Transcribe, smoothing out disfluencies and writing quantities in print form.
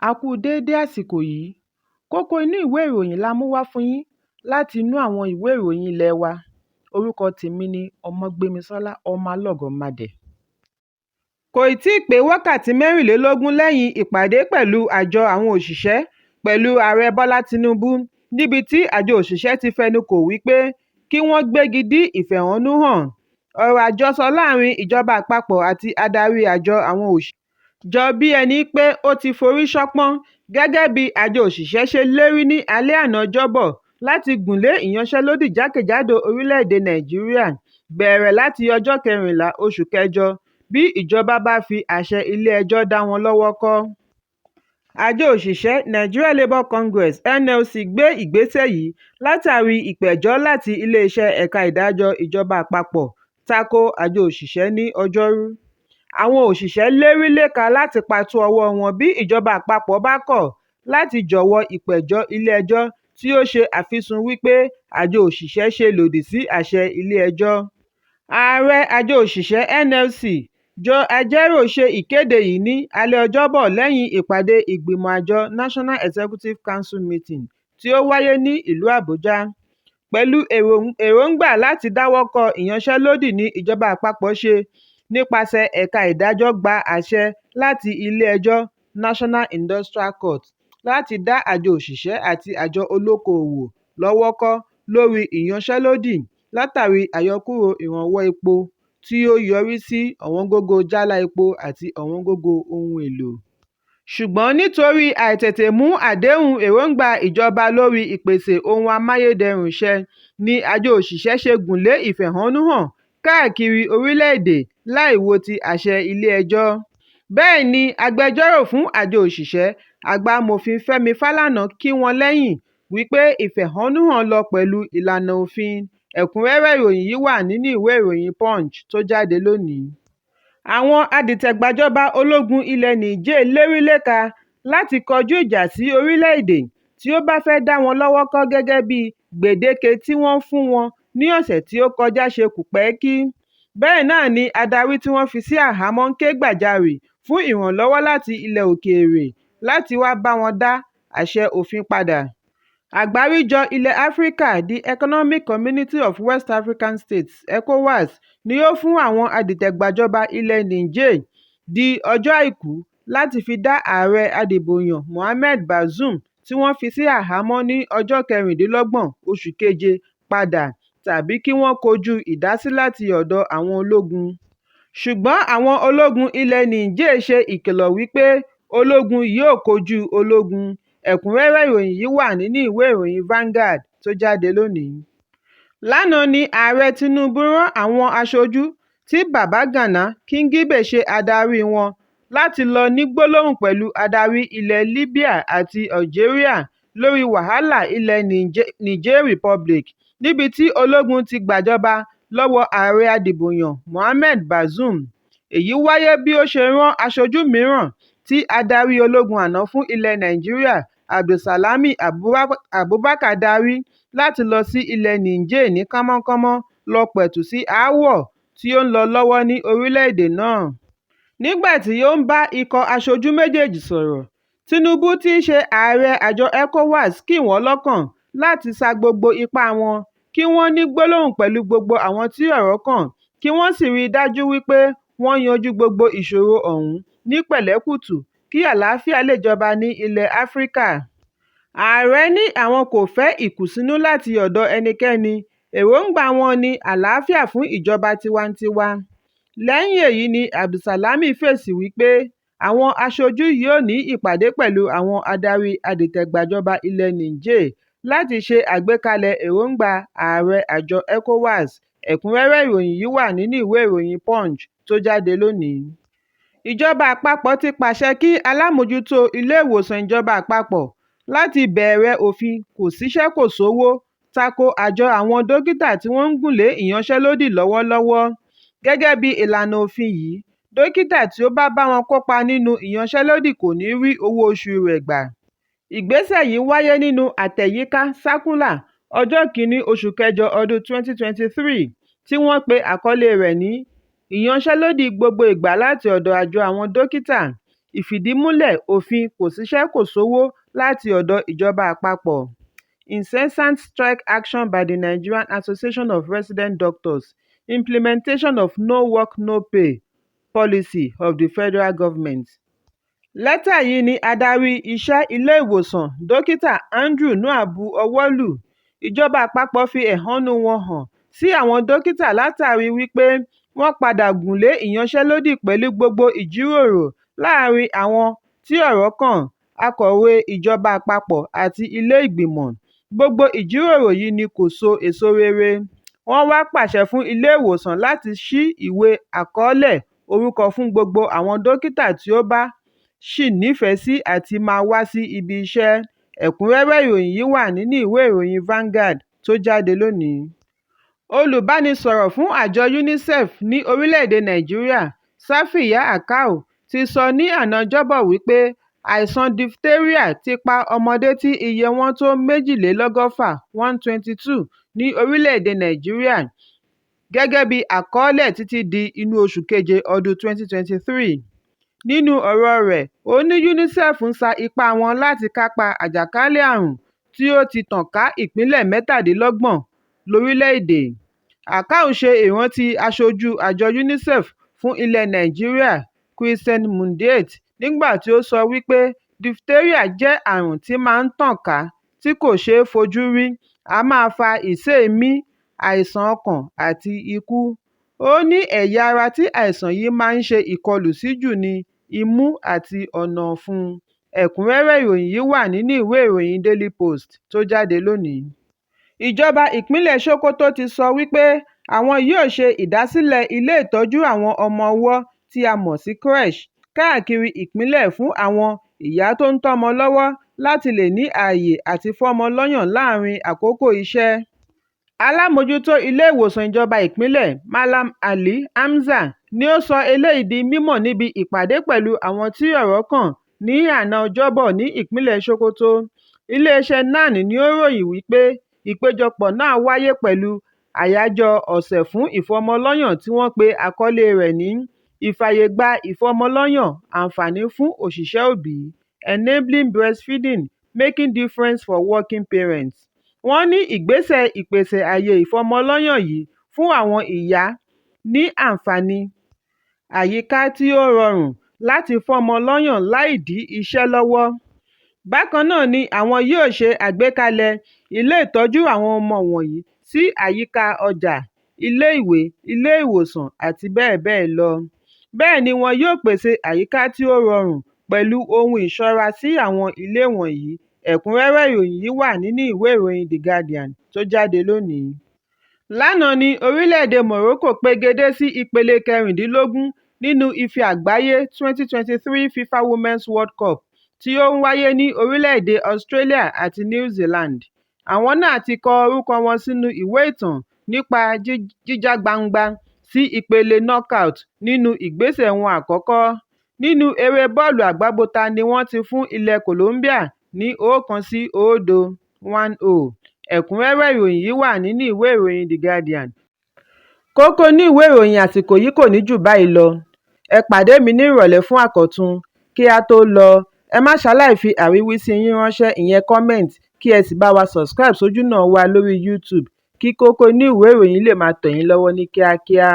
A kú déédé àsìkò yìí. Kókó inú ìwé ìròyìn la mú wá fún yín láti inú àwọn ìwé ìròyìn ilé wa. Orúkọ tèmi ni Ọmọgbémisọ́lá Ọmọlọ́gọ̀mádẹ. Kò ì tíì pé wákàtí 24 lẹ́yìn ìpàdé pẹ̀lú àjọ àwọn òṣìṣẹ́ pẹ̀lú Ààrẹ Bọ́lá Tinubu níbi tí àjọ òṣìṣẹ́ ti fẹnukò wípé kí wọ́n gbégi dí ìfẹ̀hónúhàn, ọ̀rọ̀ àjọsọ láàrin ìjọba àpapọ̀ àti adarí àjọ àwọn òṣìṣẹ́ jọ bí ẹni pé ó ti forí ṣánpọ́n gẹ́gẹ́ bí àjọ òṣìṣẹ́ ṣe lérí ní alẹ́ àná Ọjọ́bọ̀ láti gùnlé ìyanṣẹ́lódì jákèjádò orílẹ̀ èdè Nàìjíríà bẹ̀rẹ̀ láti ọjọ́ 14 oṣù kẹjọ bí ìjọba bá fi àṣẹ ilé ẹjọ́ dá wọn lọ́wọ́ kọ́. Àjọ òṣìṣẹ́ Nigeria Labour Congress (NLC) gbé ìgbésẹ̀ yìí látàrí ìpẹ̀jọ́ láti ilé-iṣẹ́ ẹ̀ka ìdájọ́ ìjọba àpapọ̀ tako àjọ òṣìṣẹ́ ní Ọjọ́rú. Àwọn òṣìṣẹ́ lérí léka láti patú ọwọ́ wọn bí ìjọba àpapọ̀ bá kọ̀ láti jọ̀wọ́ ìpẹ̀jọ́ ilé ẹjọ́ tí ó ṣe àfisùn wípé àjọ òṣìṣẹ́ ṣe lòdì sí àṣẹ ilé ẹjọ́. Ààrẹ àjọ òṣìṣẹ́ NLC, Joe Ajaero ṣe ìkéde yìí ní alẹ́ Ọjọ́bọ̀ lẹ́yìn ìpàdé ìgbìmọ̀ àjọ National Executive Council Meeting tí ó wáyé ní ìlú Àbújá. Pẹ̀lú èròńgbà láti dáwọ́kọ́ ìyanṣẹ́lódì ní ìjọba àpapọ̀ ṣe nípasẹ̀ ẹ̀ka ìdájọ́ gba àṣẹ láti ilé ẹjọ́ National Industrial Court láti dá àjọ òṣìṣẹ́ àti àjọ olókoòwò lọ́wọ́ kọ́ lórí ìyanṣẹ́lódì látàrí àyọkúrò ìrànwọ́ epo tí ó yọrí sí ọ̀wọ́ngógó jálá epo àti ọ̀wọ́ngógó ohun èlò. Ṣùgbọ́n nítorí àìtètè mú àdéhùn èròńgbà ìjọba lórí ìpèsè ohun amáyédẹrùn ṣẹ ni àjọ òṣìṣẹ́ ṣe gùnlé ìfẹ̀hónúhàn káàkiri orílẹ̀ èdè láì wo ti àṣẹ ilé ẹjọ́. Bẹ́ẹ̀ ni agbẹjọ́rò fún àjọ òṣìṣẹ́, àgbà Amòfin Fẹ́mi Fálànà kín wọn lẹ́yìn wípé ìfẹ̀hónúhàn lọ pẹ̀lú ìlànà òfin. Ẹ̀kúnrẹ́rẹ́ ìròyìn yìí wà nínú ìwé ìròyìn Punch tó jáde lónìí. Àwọn adìtẹ̀gbàjọba ológun ilẹ̀ Niger léríléka láti kọjú ìjà sí orílẹ̀ èdè tí ó bá fẹ́ dá wọn lọ́wọ́ kọ́ gẹ́gẹ́ bí gbèdéke tí wọ́n fún wọn ní ọ̀sẹ̀ tí ó kọjá ṣe kù pẹ́kí. Bẹ́ẹ̀ náà ni adarí tí wọ́n fi sí àhámọ́ ń ké gbàjarè fún ìrànlọ́wọ́ láti ilẹ̀ òkèèrè láti wá bá wọn dá àṣẹ òfin padà. Àgbáríjọ Ilẹ̀ Áfíríkà The Economic Community of West African States (ECOWAS) ni ó fún àwọn adìtẹ̀gbàjọba ilẹ̀ Niger di ọjọ́ Àìkú láti fi dá Ààrẹ adìbòyàn Mohamed Bazoum tí wọ́n fi sí àhámọ́ ní ọjọ́ 26 oṣù Keje padà tàbí kí wọ́n kojú ìdásí láti ọ̀dọ̀ àwọn ológun. Ṣùgbọ́n àwọn ológun ilẹ̀ Niger ṣe ìkìlọ̀ wípé ológun yóò kojú ológun. Ẹ̀kúnrẹ́rẹ́ ìròyìn yìí wà nínú ìwé ìròyìn Vanguard tó jáde lónìí. Lánàá ni Ààrẹ Tinubu rán àwọn aṣojú tí Babagana Kingibe ṣe adarí wọn láti lọ ní gbólóhùn pẹ̀lú adarí ilẹ̀ Libya àti Algeria lórí wàhálà ilẹ̀ Niger Republic níbi tí ológun ti gbàjọba lọ́wọ́ ààrẹ adìbòyàn Mohamed Bazoum. Èyí wáyé bí ó ṣe rán aṣojú mìíràn tí adarí ológun àná fún ilẹ̀ Nàìjíríà Abdulsalami Abubakar darí láti lọ sí ilẹ̀ Niger ní kánmọ́ńkánmọ́ lọ pẹ̀tù sí aáwọ̀ tí ó ń lọ lọ́wọ́ ní orílẹ̀ èdè náà. Nígbà tí ó ń bá ikọ̀ aṣojú méjèèjì sọ̀rọ̀, Tinubu tí í ṣe ààrẹ àjọ ECOWAS kí wọ́n lọ́kàn láti sa gbogbo ipá wọn kí wọ́n ní gbólóhùn pẹ̀lú gbogbo àwọn tí ọ̀rọ̀ kàn kí wọ́n sì ríi dájú wípé wọ́n yanjú gbogbo ìṣòro ọ̀hún ní pẹ̀lẹ́kùtù kí àlàáfíà lè jọba ní ilẹ̀ Áfíríkà. Ààrẹ ní àwọn kò fẹ́ ìkùnsínú láti ọ̀dọ̀ ẹnikẹ́ni, èròńgbà wọn ní àlàáfíà fún ìjọba tiwantiwa. Lẹ́yìn èyí ni Abdulsalami fèsì wípé àwọn aṣojú yóò ní ìpàdé pẹ̀lú àwọn adarí adìtẹ̀gbàjọba ilẹ̀ Niger láti ṣe àgbékalẹ̀ èròńgbà ààrẹ àjọ ECOWAS. Ẹ̀kúnrẹ́rẹ́ ìròyìn yìí wà nínú ìwé ìròyìn Punch tó jáde lónìí. Ìjọba àpapọ̀ ti pàṣẹ kí alámòjútó ilé-ìwòsàn ìjọba àpapọ̀ láti bẹ̀rẹ̀ òfin kò-síṣẹ́-kò-sówó tako àjọ àwọn dókítà tí wọ́n ń gùnlé ìyanṣẹ́lódì lọ́wọ́lọ́wọ́. Gẹ́gẹ́ bí ìlànà òfin yìí, dókítà tí ó bá bá wọn kópa nínú ìyanṣẹ́lódì kò ní rí owó oṣù rẹ̀ gbà. Ìgbésẹ̀ yìí wáyé nínú àtẹ̀yíká sákúlà ọjọ́ 1 oṣù kẹjọ ọdún 2023 tí wọ́n pe àkọlé rẹ̀ ní "Ìyanṣẹ́lódì gbogbo ìgbà láti ọ̀dọ̀ àjọ àwọn dókítà". Ìfìdímúlẹ̀ òfin kòṣíṣẹ́-kòsówó láti ọ̀dọ̀ ìjọba àpapọ̀. Incessant strike action by the Nigerian Association of Resident Doctors, Implementation of "no work no pay" policy of the Federal Government. Lẹ́tà yìí ni adarí iṣẹ́ ilé-ìwòsàn Dókítà Andrew Nwagwu bu ọwọ́ lù. Ìjọba àpapọ̀ fi ẹ̀hónú wọn hàn sí àwọn dókítà látàrí wípé wọ́n padà gùn lé ìyanṣẹ́lódì pẹ̀lú gbogbo ìjíròrò láàárín àwọn tí ọ̀rọ̀ kàn, akọ̀wé ìjọba àpapọ̀ àti ilé ìgbìmọ̀, gbogbo ìjíròrò yìí ni kò so èso rere. Wọ́n wá pàṣẹ fún ilé-ìwòsàn láti ṣí ìwé àkọọ́lẹ̀ orúkọ fún gbogbo àwọn dókítà tí ó bá ṣì nífẹ̀ẹ́ sí àti máa wá sí ibi iṣẹ́. Ẹ̀kúnrẹ́rẹ́ ìròyìn yìí wà nínú ìwé ìròyìn Vanguard tó jáde lónìí. Olùbánisọ̀rọ̀ fún àjọ UNICEF ní orílẹ̀-èdè Nàìjíríà, Serfiya Hakau, ti sọ ní àná Ọjọ́bọ̀ wípé àìsàn diphtheria ti pa ọmọdé tí iye wọn tó 122, 122 ní orílẹ̀-èdè Nàìjíríà gẹ́gẹ́ bí àkọọ́lẹ̀ títí di inú oṣù keje ọdún 2023. Nínú ọ̀rọ̀ rẹ̀, ó ní UNICEF ń sa ipá wọn láti kápá àjàkálẹ̀ àrùn tí ó ti tàn ká ìpínlẹ̀ 27 lórílẹ̀-èdè. Hakau ṣe ìrántí aṣojú àjọ UNICEF fún ilẹ̀ Nàìjíríà, Christian Munduate, nígbà tí ó sọ wípé diphtheria jẹ́ àrùn tí máa ń tàn ká tí kò ṣeé fojú rí, a máa fa ìséèémí, àìsàn ọkàn àti ikú. Ó ní ẹ̀yà ara tí àìsàn yìí máa ń ṣe ìkọlù sí jù ní imú àti ọ̀nà ọ̀fun. Ẹ̀kúnrẹ́rẹ́ ìròyìn yìí wà nínú ìwé ìròyìn Daily Post tó jáde lónìí. Ìjọba ìpínlẹ̀ Sokoto ti sọ wípé àwọn yóò ṣe ìdásílẹ̀ ilé ìtọ́jú àwọn ọmọ ọwọ́ tí a mọ̀ sí crèche káàkiri ìpínlẹ̀ fún àwọn ìyá tó ń tọ́mọ lọ́wọ́ láti lè ní ààyè àti fọ́mọ lọ́yàn láàárín àkókò iṣẹ́. Alábòójútó ilé ìwòsàn ìjọba ìpínlẹ̀, Mallam Ali Hamza ni ó sọ eléyìí di mímọ̀ níbi ìpàdé pẹ̀lú àwọn tí ọ̀rọ̀ kàn ní àná Ọjọ́bọ̀ ní ìpínlẹ̀ Sokoto. Ilé-iṣẹ́ NAN ni ó ròyìn wípé ìpéjọpọ̀ náà wáyé pẹ̀lú àyájọ́ ọ̀sẹ̀ fún ìfọ́mọlọ́yàn tí wọ́n pe àkọlé rẹ̀ ní "Ìfàyègbà ìfọ́mọlọ́yàn Àǹfààní fún Òṣìṣẹ́ Òbí", "Enabling Breastfeeding: Making Difference for Working Parents". Wọ́n ní ìgbésẹ̀ ìpèsè àyè ìfọ́mọlọ́yàn yìí fún àwọn ìyá ní àǹfààní àyíká tí ó rọrùn láti fọ́mọ lọ́yàn láì dí iṣẹ́ lọ́wọ́. Bákan náà ni àwọn yóò ṣe àgbékalẹ̀ ilé ìtọ́jú àwọn ọmọ wọ̀nyí sí àyíká ọjà, ilé-ìwé, ilé-ìwòsàn àti bẹ́ẹ̀ bẹ́ẹ̀ lọ. Bẹ́ẹ̀ ni wọn yóò pèsè àyíká tí ó rọrùn pẹ̀lú ohun ìṣọ́ra sí àwọn ilé wọ̀nyí. Ẹ̀kúnrẹ́rẹ́ ìròyìn yìí wà nínú ìwé ìròyìn The Guardian tó jáde lónìí. Lánàá ní orílẹ̀-èdè Morocco pegedé sí ìpele 16 nínú Ife Àgbáyé 2023 FIFA Women's World Cup tí ó ń wáyé ní orílẹ̀-èdè Australia àti New Zealand. Àwọn náà ti kọ orúkọ wọn sínú ìwé ìtàn nípa jíjágbangba sí ìpele knockout nínú ìgbésẹ̀ wọn àkọ́kọ́. Nínú eré bọ́ọ̀lù àgbábọ́ta ní wọ́n ti fún ilẹ̀ Colombia ní 1-0, 1-0. Ẹ̀kúnrẹ́rẹ́ ìròyìn yìí wà nínú ìwé ìròyìn The Guardian. Kókó inú ìwé ìròyìn àsìkò yìí kò ní jù báyìí lọ. Ẹ pàdé mi ní ìrọ̀lẹ́ fún àkọ́tún. Kí á tó lọ, ẹ má ṣaláì fi àríwísí yín ránṣẹ́ ìyẹn comment kí ẹ sì bá wa subscribe sójúnà wa lórí YouTube kí kókó inú ìwé ìròyìn lè máa tẹ̀ yín lọ́wọ́ ní kíákíá.